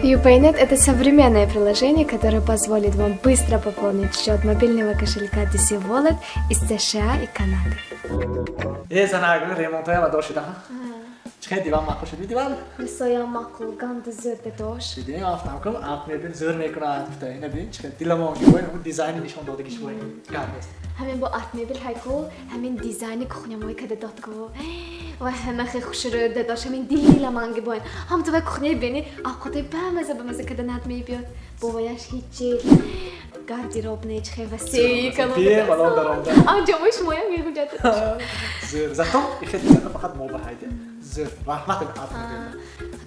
UPayNet – это современное приложение, которое позволит вам быстро пополнить счет мобильного кошелька DC Wallet из США и Канады. Э, занак, ремонтоя ва шуда. Чӣ диван маъқул шуд, диван? Рисоям маъқул, ганди зӯр, дадош. Дидем, афтам кун, Арт Мебел зӯр мекунад, гуфта. Ина бин, чӣ диламонги бо ин дизайни нишон додагиш бо ин гап нест. Ҳамин бо Арт Мебел ҳайку, ҳамин дизайни кухнямои када дод ку. Вай, ҳама хе хушрӯ, дадош, ҳамин диламанги бо ин. Ҳам ту вай кухняи бини, авқоти бамаза бамаза када над мебиёд. Боваяш ҳичи гардероб не, чихе васеъ. Бемалол даромда. Анҷомои шумоям мегуҷад. Зӯр. Зато ихе дизайна фақат мо ба ҳайде. Зӯр. Раҳмат Арт Мебел.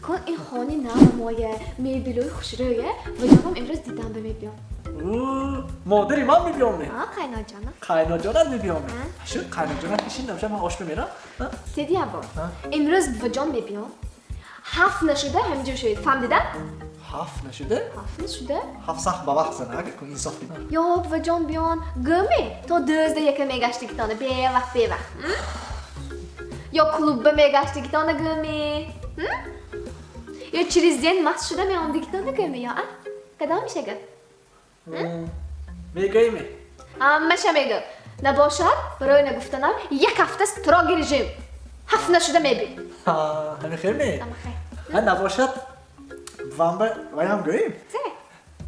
Кон ин хони навамоя, мебелои хушрӯя, ва ҷонам имрӯз дидам ба мебиём. Модари ман мебиём не? А, қайноҷона. Қайноҷонат мебиём не? Шуд, қайноҷонат кишин, намша ман ош бимерам. Тедиям бо. Имрӯз буваҷон мебиём. 7 нашуда ҳамҷо шуед, фаҳмдида? 7 нашуда? 7 нашуда? 7 сахт ба вақт зана, агар кун инсоф бин. Ё, буваҷон биён, гӯме, то 12 мегаштигитона, бевақт, бевақт. Ё клубба мегаштигитона гӯме. Ё через день маст шуда меомдигитона гӯме, ё, а? Кадом мешагад? Мегӯйме? Ҳамаша мегӯ. Набошад, барои нагуфтанам як ҳафта строгий режим. 7 нашуда мебӣ. Ҳами хел ме? Ама хел. Ҳа, набошад, вамба ваям гӯем. Се?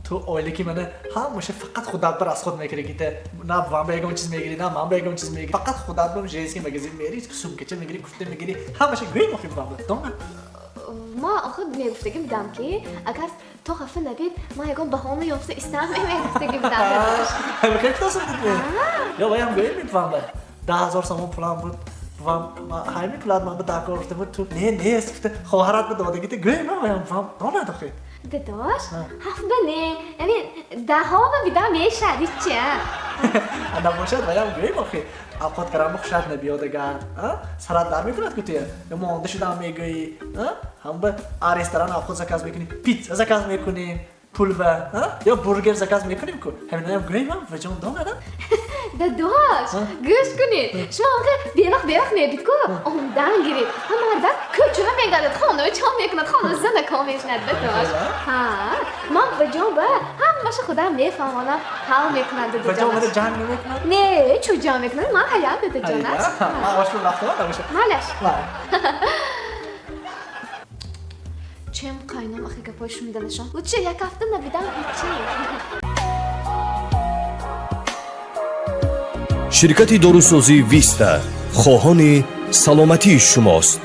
Ту оилаки мана ҳамаша фақат худат бар аз худ мекунӣ, ки те на вамба ягон чиз мегирӣ, на ман ба ягон чиз мегирӣ. Фақат худат бам женский магазин мери, сумкача мегирӣ, куфта мегирӣ. Ҳамаша гӯем охи вамба. Дона? Ма охир мегуфтагим будам, ки агар то хафа набид, ман ягон баҳона ёфта истам, мегуфтагим будам. Ҳами хел кутосам дид. Ё ваям гӯем вамба. 10 000 сомон пулам буд. Вам ҳайми пулат ман ба дакор гуфта буд, ту не нест гуфта хоҳарат ба додагита гӯем ваям вам донад охи. Дадош, 7 ба не, яъне даҳо ба бидам мешад, ҳичи, а? Набошад, ваям гӯем охи. Авқот карам хушат набиёд агар, сарат дар мекунад ку туя. Ё монда шудам мегӯӣ, ҳам ба а ресторан авқот заказ мекунӣ, пицца заказ мекунем, пулва, ё бургер заказ мекунем ку. Ҳаминаям гӯем ваҷон донад. Дадош, гӯш кунед. Шумо охи бевақт бевақт мебид ку, омдан гиред. Ҳа, мардак кӯчава мегардад, хона чо мекунад, хона занако мешинад, дадош. Ҳа, ман ваҷон ба ҳамаша худам мефаҳмонам, ҳал мекунад Ваҷон мана дадаҷонаш. ҷанг намекунад? Не, чӯ ҷанг мекунад, ман ҳаят дадаҷонаш. Ман ошпу рафтам, набошад. Малаш. Чем қайном охи гапои шуниданашон. Лучше як ҳафта набидам, ҳичи. Ширкати дорусозӣ «Виста» хоҳони саломатии шумост.